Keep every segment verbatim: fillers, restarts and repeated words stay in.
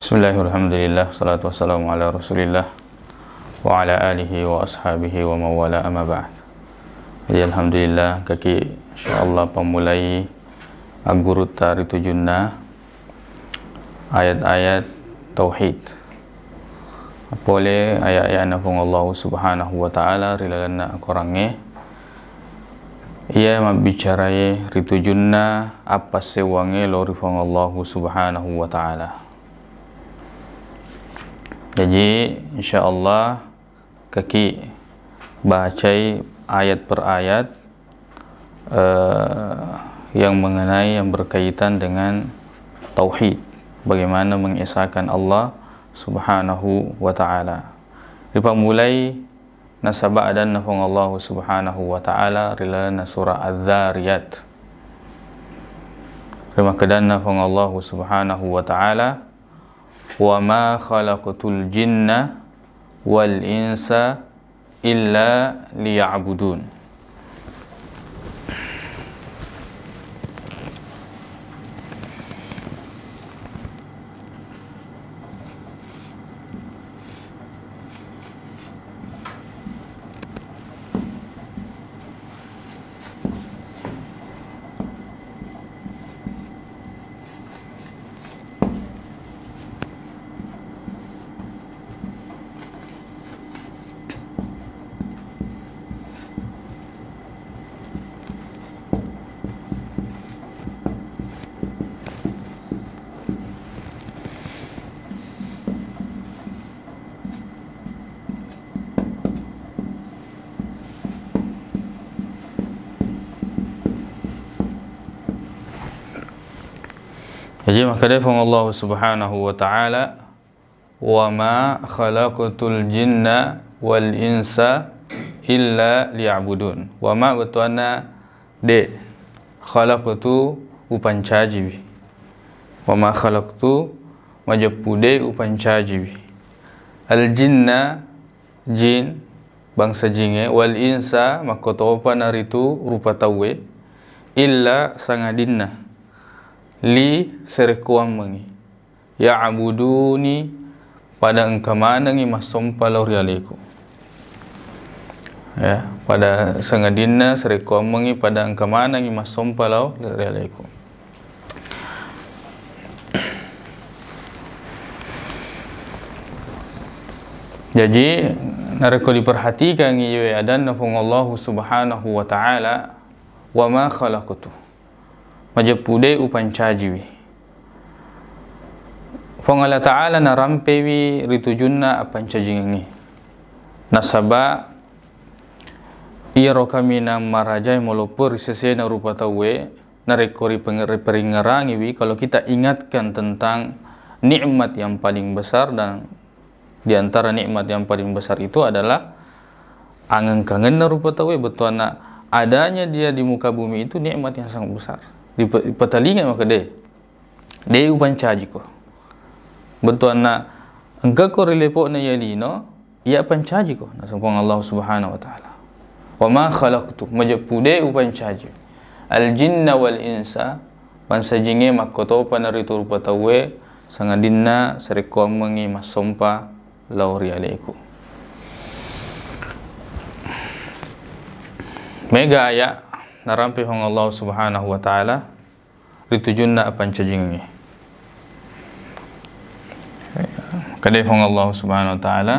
Bismillahirrahmanirrahim. Salatu wassalamu ala Rasulillah wa ala alihi wa ashabihi wa mawala, amma ba'd. Jadi, alhamdulillah, kaki insyaallah pammulai aggurutta ri tujunna ayat-ayat tauhid. Pole ayat-ayatna Puang Allah Subhanahu wa Ta'ala ri lalenna Al-Qurangnge, iya mabbicarae ri tujunna appassewwangnge lao ri Puang Allah Subhanahu wa Ta'ala. Jaji, insyaallah, kaki bacai ayat per ayat, eh, yang mengenai, yang berkaitan dengan tauhid, bagaimana mengesahkan Allah Subhanahu wa Ta'ala. Ripammulai nasaba adanna Puang Allah Subhanahu wa Ta'ala ri lalenna surah Adz-Dzariyat. Rimakkedanna Puang Allah Subhanahu wa Ta'ala, "Wa ma khalaqtul jinna wal insa illa liya'budun." Jaji, makkeda Puang Allah Subhanahu wa Ta'ala, "Wa ma khalaqtul jinna wal insa illa liya'budun." Wa ma, bettuanna de', khalaqtu, upancajiwi. Wa ma khalaqtu, majeppu de' upancajiwi. Al jinna, jin, bangsa jingnge, wal insa, makkotopa naritu rupa tauwe, illa, sangadinna, li, sarekkoammengngi, ya'buduni, pada engka manengngi massompa lao ri aleku. Ya, pada sangadinna sarekkoammengngi pada engka manengngi massompa lao ri aleku. Jaji, narekko diperhatikan iyewe adanna Puang Allahu Subhanahu wa Ta'ala, "Wa ma khalaqtu." Majeppu de' upancajiwi. Puang Allah Ta'ala narampewi ri tujunna appancajingengnge. Nasaba iyaro kaminang marajae maloppo ri sesena rupa tauwe, narekko ripeng-, riperingerangiwi, kalau kita ingatkan tentang nikmat yang paling besar, dan di antara nikmat yang paling besar itu adalah angeng-kangenna rupa tauwe, bettuanna adanya dia di muka bumi itu nikmat yang sangat besar. Dipe-, dipatalinga makkeda, de' upancajiko. Bettuanna engkako ri lepo'na iya lino, iya pancajiko, naseng Puang Allah Subhanahu wa Ta'ala. "Wa ma khalaqtu," majeppu de' upancaji, "al jinna wal insa," bangsa jingnge makkotopa naritu rupa tauwe, sangadinna sarekkoammengngi massompa lao ri aleku. Mega aya' narampe Puang Allah Subhanahu wa Ta'ala ri tujunna appancajingengnge. Makkeda Puang Allah Subhanahu wa Ta'ala,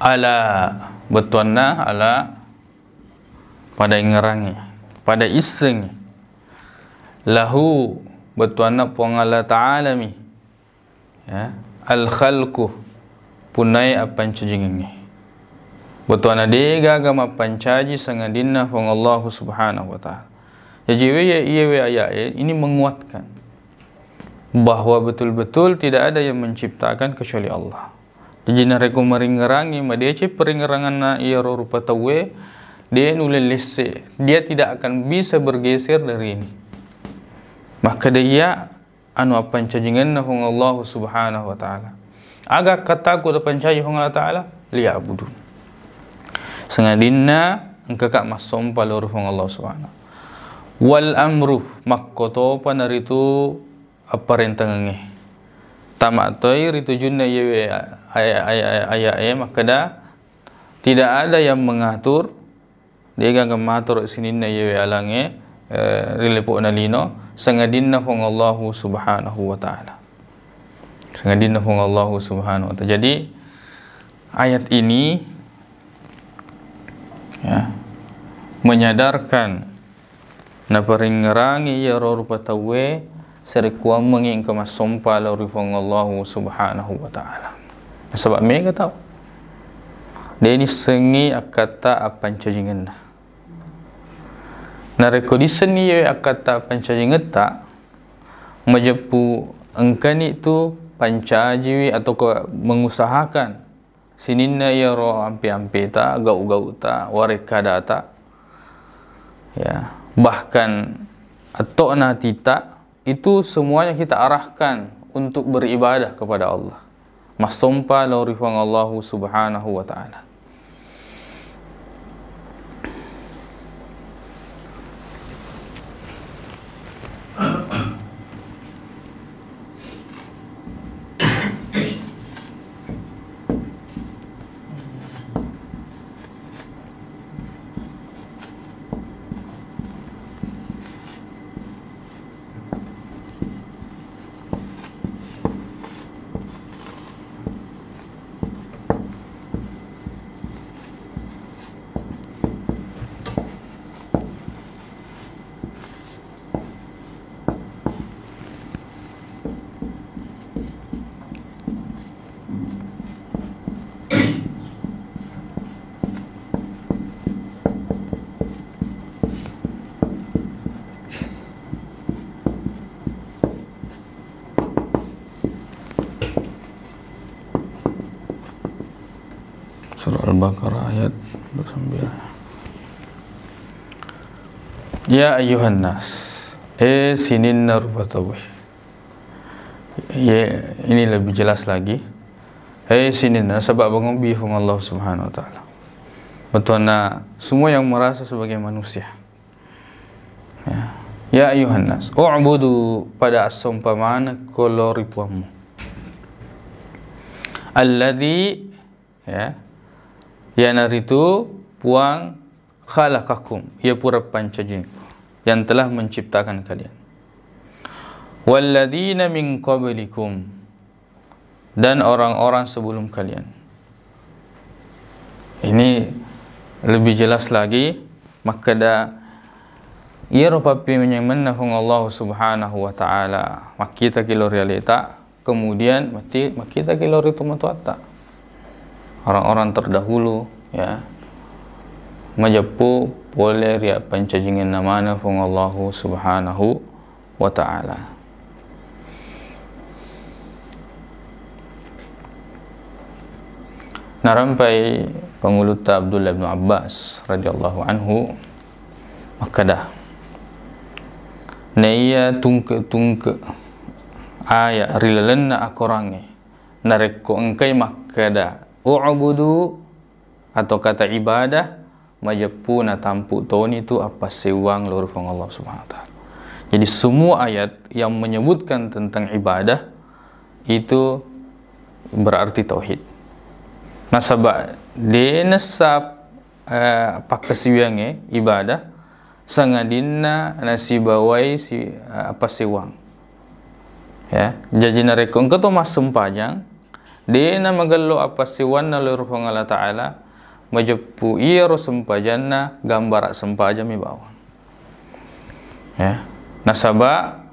ala, bettuanna ala, pada ingerangngi, pada issengngi. Lahu, bettuanna Puang Allah Ta'ala mi. Ya, al-khalqu, punnae appancajingengnge. Bettuanna de' gaga mappancaji sangadinna Puang Allahu Subhanahu wa Ta'ala. Jaji, we, iyewe aya'e ini menguatkan bahwa betul-betul tidak ada yang menciptakan kecuali Allah. Jaji narekko maringngerangngi madeceng paringngeranganna iyaro rupa tauwe, de nulle lesse, dia tidak akan bisa bergeser dari ini. Makkeda iya anu appancajingenna Puang Allah Subhanahu wa Ta'ala. Aga akkattaku tapancaji Puang Allah Ta'ala? Liya'budun. Sangadinna engkaka massompa lao ri Puang Allah Subhanahu. Wal amru, makkotopa naritu apparentangengnge. Tama toi ri tujunna iyewe aya-, aya-, aya-, aya'e makkeda, tidak ada yang mengatur, degaga matoro sininna iyewe alangnge, eh, ri lepo'na lino, sangadinna Puang Allahu Subhanahu wa Ta'ala. Sangadinna Puang Allahu Subhanahu wa Ta'ala. Jadi, ayat ini, ya, menyadarkan naparingngerangi iyaro rupa tauwe sarekkuammengngi engka massompa lao ri Puang Allahu Subhanahu wa Ta'ala. Nasaba mega tau de nissengngi akkatta appancajingenna. Narekko dissenni iyewe akkatta appancajingetta, majeppu engkani tu pancajiwi atau mengusahakan sininna iyaro ampe-ampeta, gau-gauta, warekkadata, ya, bahkan atto'na tita, itu semuanya kita arahkan untuk beribadah kepada Allah. Massompa lao ri Puang Allahu Subhanahu wa Ta'ala. Surah Al-Baqarah ayat dua puluh sembilan. Ya ayyuhan nas, eh sininna rupa tauwe. Ye, ini lebih jelas lagi. Eh sininna, nasaba bangobbi Puang Allah Subhanahu wa Ta'ala. Bettuanna semua yang merasa sebagai manusia. Ya. Ya ayyuhan nas, u'budu, pada assompa manekko lao ri Puammu. Alladzi, ya, iyanaritu Puang khalaqakum, iya pura pancajing, yang telah menciptakan kalian. Walladzina min qablikum, dan orang-orang sebelum kalian. Ini lebih jelas lagi, makkeda iyaro pappemenyamenna Puang Allah Subhanahu wa Ta'ala, makkitaki lao ri aleta, kemudian matti-, makkitaki lao ri tomatoatta. Orang-orang terdahulu, ya, majeppu pole ri appancajingenna maneng Puang Allah Subhanahu wa Ta'ala. Narampai Pangulutta Abdullah bin Abbas radhiyallahu anhu makkeda, naiya tungke-tungke aya ri lalenna akorangnge, narekko engkai makkeda, "U'budu," atau kata ibadah, majeppu natampu toni tu appassewang lao ri Puang Allah Subhanahu wa Ta'ala. Jadi, semua ayat yang menyebutkan tentang ibadah itu berarti tauhid. Nasaba de nessa, eh, pakkasiwiangnge ibadah, sangadinna nasibawai si, eh, appassewang. Ya, jaji narekko engka to massempajang, de na magello appassewwanna lao ri Puang Allah Ta'ala, majeppu iyaro sempajanna gambara sempajang mi bawang. Ya, nasaba,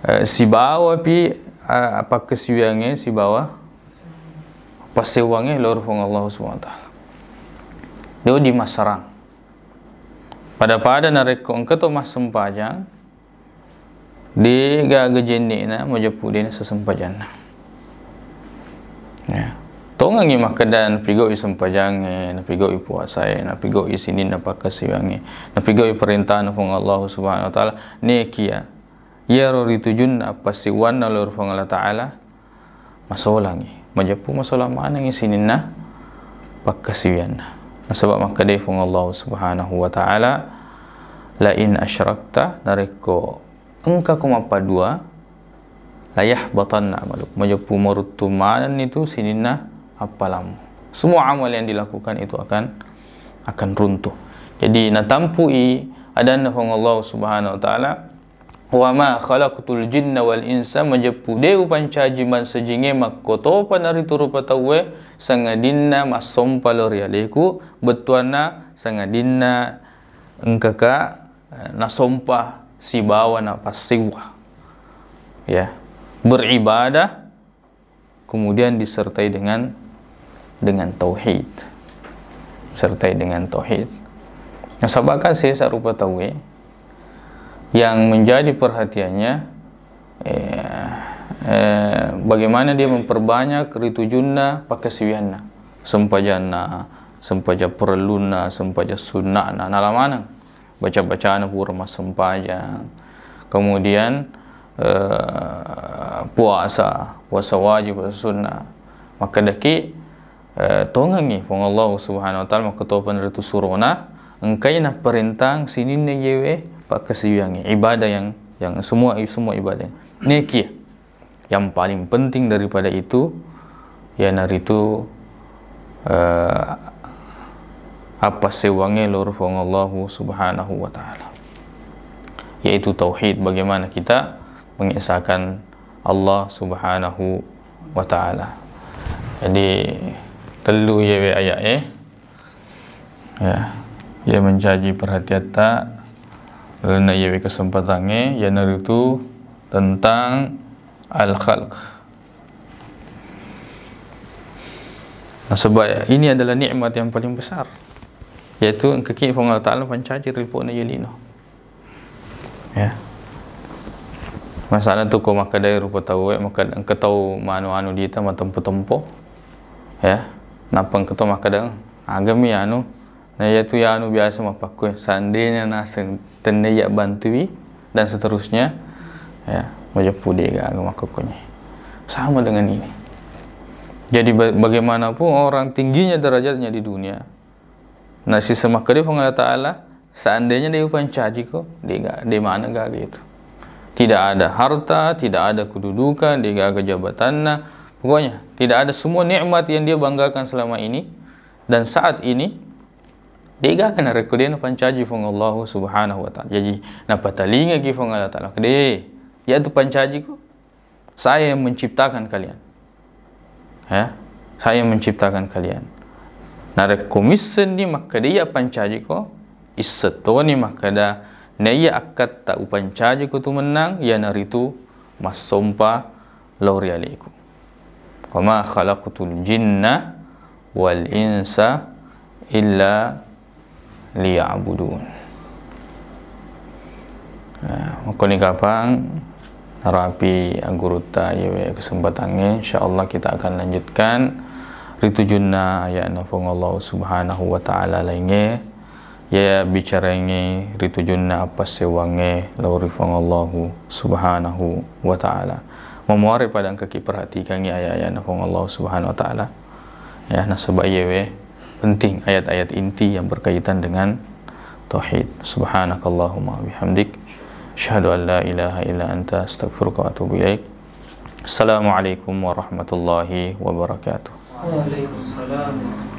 eh, sibawa pi, eh, pakkasiwiangnge sibawa passewwangnge lao ri Puang Allah Subhanahu wa Ta'ala. De dimasarang. Pada-pada narekko engka to massempajang, de gaga jenne'na majeppu de na sesempajanna. Ya. Tongengngi makkeda napigau'i sempajangnge, napigau'i puasae, napigau'i sininna pakkasiwiangnge, napigau'i parentana Puang Allah Subhanahu wa Ta'ala, nekia iyaro ritujunna appasiwanna lao ri Puang Allah Ta'ala, masolangngi, majeppu masolang manengngi sininna pakkasiwianna. Nasaba makkedai Puang Allah Subhanahu wa Ta'ala, "La in asyrakta," narekko engkako mappadua, "la yahbatanna amaluk," majeppu maruttu manenni tu sininna appalammu. Semua amal yang dilakukan itu akan, akan runtuh. Jadi, natampui adanna Puang Allah Subhanahu wa Ta'ala, "Wa ma khalaqtul jinna wal insa," majeppu de upancaji mansajingnge makkotopa naritu rupa tauwe, sangadinna massompa lao ri aleku, bettuanna sangadinna engkaka, eh, nasompa sibawa napassewwa. Ya, beribadah, kemudian disertai dengan, dengan tauhid. Sertai dengan tauhid. Nasaba kan sesa rupa tauwe yang menjadi perhatiannya, eh, eh, bagaimana dia memperbanyak ritujunna pakkasiwianna, sempajanna, sempaja parellunna, sempaja sunna'na, nala maneng. Baca-bacana pura massempajang. Kemudian, eh, puasa, puasa wajib, puasa sunnah. Makkedaki, eh, tongengngi Puang Allah Subhanahu wa Ta'ala makkutopa naritu surona, engkai naparentang sininna yewe pakkasiwiangnge, ibadah yang, yang semua, semua ibadah. Nekia yang paling penting daripada itu, iyanaritu, eh, appassewwangnge lao ri Puang Allahu Subhanahu wa Ta'ala, yaitu tauhid, bagaimana kita mengesahkan Allah Subhanahu wa Ta'ala. Jadi, tellu iyewe ayat e, ya, iya mencaji perhatiatta lalenna iyewe kesempatangnge, iyanaritu tentang al-khalq. Nasaba ini adalah nikmat yang paling besar, yaitu engkaki Puang Allah Ta'ala pancaji ri lipona iye lino. Ya. Masalah tu ko makkedai rupa tauwe, makked-, engka tau manu-anu dita matempo-tempo. Ya. Nappa engka tau makkeda, "Agami anu." Nah, iyatu ya anu biasa mappakkue, seandainya naseng tennia bantui dan seterusnya, ya, majeppu degaga makkukkunye. Sama dengan ini. Jadi, ba-, bagaimanapun orang tingginya derajatnya di dunia, na sisa makkeda Puang Allah Ta'ala, seandainya dia upancajiko, dega-, de mana gaga itu. Tidak ada harta, tidak ada kedudukan, degaga jabatanna. Pokoknya, tidak ada semua nikmat yang dia banggakan selama ini dan saat ini, degaga narekko de napancaji Puang Allahu Subhanahu wa Ta'ala. Jaji, napatalingaki Puang Allah Ta'ala, de, iyatu pancajiko, saya yang menciptakan kalian. Ya, saya yang menciptakan kalian. Narekko missenni makkeda iya pancajiko, issettoni makkeda, naiya akkatta upancajiko tu mennang, iyanaritu massompa lao ri aleku. Wa ma khalaqtul jinna wal insa illa liya'budun. Nah, makkoni kapang narapi aggurutta iyewe kesempatangnge, insyaallah kita akan lanjutkan ritujunna aya'na Puang Allah Subhanahu wa Ta'ala laingnge. Iya bicaraengnge ritujunna appassewwangnge lao ri Puang Allahu Subhanahu wa Ta'ala. Mamuare pada engkaki perhatikangngi ayat-ayatna Puang Allahu Subhanahu wa Ta'ala. Ya, nasaba iyewe penting ayat-ayat inti yang berkaitan dengan tauhid. Subhanakallahumma bihamdik. Asyhadu an la ilaha illa anta astaghfiruka wa atubu ilaik. Assalamualaikum warahmatullahi wabarakatuh. Waalaikumsalam.